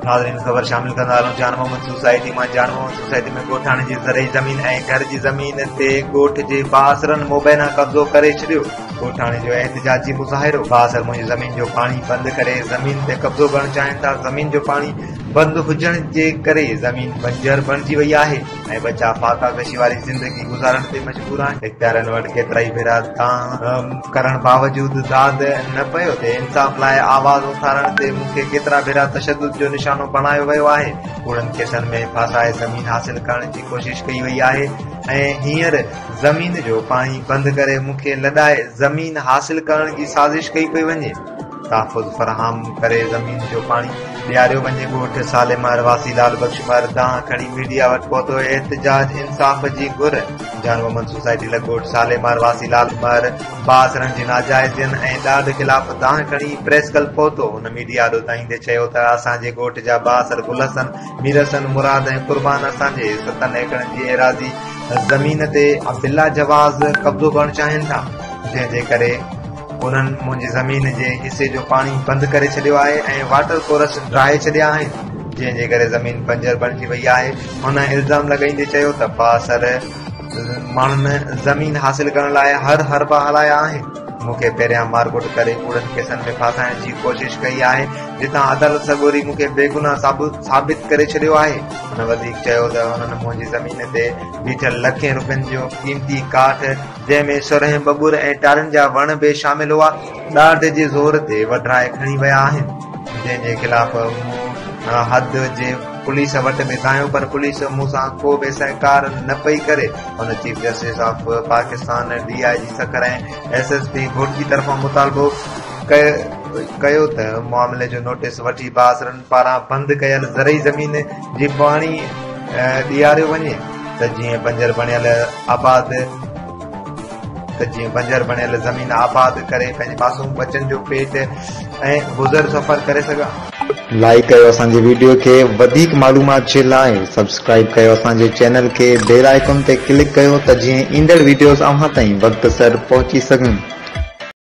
ناظرين خبر شامل ڪندا هلون جان محمد سوسائٽي مان جان محمد سوسائٽي ۾ ڳوٺاڻي جي زرعي زمين ۽ گهر جي زمين تي ڳوٺ جي بااثرن مبينا قبضو ڪري ڇڏيو ڳوٺاڻي جو احتجاجي مظاهرو بااثر منهنجي زمين جو پاڻي بند ڪري زمين تي قبضو ڪرڻ چاهين ٿا زمين جو پاڻي بند هجڻ جي ڪري زمين بنجر بڻجي وئي آهي ۽ ٻچا فاقا ڪشي واري زندگي گذارڻ تي مجبور آهن. اختيارين وٽ ڪيترائي ڀيرا دانهن ڪرڻ باوجود داد نه پيو ٿئي، انصاف لاء آواز اٿارڻ تي مون کي ڪيترا ڀيرا تشدد جو نشانو بڻايو ويو آهي، ڪوڙن ڪيسن ۾ ڦاسائي زمين حاصل ڪرڻ جي ڪوشش ڪئي وئي آهي ۽ هينئر زمين جو پاڻي بند ڪري مون کي لڏائي زمين حاصل ڪرڻ جي سازش ڪئي پئي وڃي. تحفظ فراهم ڪري زمين جو پاڻي ڏياريو وڃي ڳوٺ صالح مهر واسي لال بخش مهر دانهن کڻي ميڊيا وٽ پهتو احتجاج انصاف جي گهر جان محمد سوسائٽي لڳ ڳوٺ صالح مهر واسي لال مهر بااثرن جي ناجائزين ۽ ڏاڍ خلاف دانهن کڻي پريس ڪلب پهتو هن ميڊيا آڏو دانهيندي چيو ته اسان جي ڳوٺ جا بااثر گل حسن مير حسن مراد ۽ قربان اسان جي ستن ايڪڙن جي ايراضي زمين تي بلا جواز قبضو ڪرڻ چاهين ٿا جنهن جي ڪري انهن منهنجي زمين جي حصي جو پاڻي بند ڪري ڇڏيو آهي ۽ واٽر ڪورس ڊاهي ڇڏيا آهن، جنهن جي ڪري زمين بنجر بڻجي وئي آهي. هن الزام لڳائيندي چيو ته بااثر ماڻهن زمين حاصل ڪرڻ لاء هر حربا هلايا آهن، مون کي پهريان مارڪٽ ڪري ڪوڙن ڪيسن ۾ ڦاسائڻ جي ڪوشش ڪئي آهي، جتان عدالت سڳوري مون کي بيگناهه ثابت ڪري ڇڏيو آهي. هن وڌيڪ چيو ته هنن منهنجي زمين تي بيٺل لکين روپين جو قيمتي ڪاٺ جنهن ۾ سرهين ٻٻر ۽ ٽارين جا وڻ به شامل هئا، ڏاڍ جي زور تي وڍرائي کڻي ويا آهن، جنهن جي خلاف مون حد جي پوليس وٽ به دانهيو پر پوليس مون سان ڪو به سهڪار نه پئي ڪري. هن chief justice of Pakistan, D I G Sukkur ۽ S S P Ghotki طرفان مطالبو ڪيو ته معاملي جو نوٽيس وٺي بااثرن پاران بند ڪيل زرعي زمين جي پاڻي ڏياريو وڃي ته جيئن بنجر بڻيل آباد ته جيئن بنجر بڻيل زمين آباد ڪري پنهنجي معصوم ٻچن جو پيٽ ۽ گذر سفر ڪري سگهان. لائيڪ ڪيو اسان جي ويڊيو کي وڌيڪ معلومات جي لاء سبسڪرائيب ڪيو اسان جي چينل کي بيل آئيڪن تي ڪلڪ ڪيو ته جيئن ايندڙ ويڊيوز اوهان تائين وقت سر پهچي سگهن.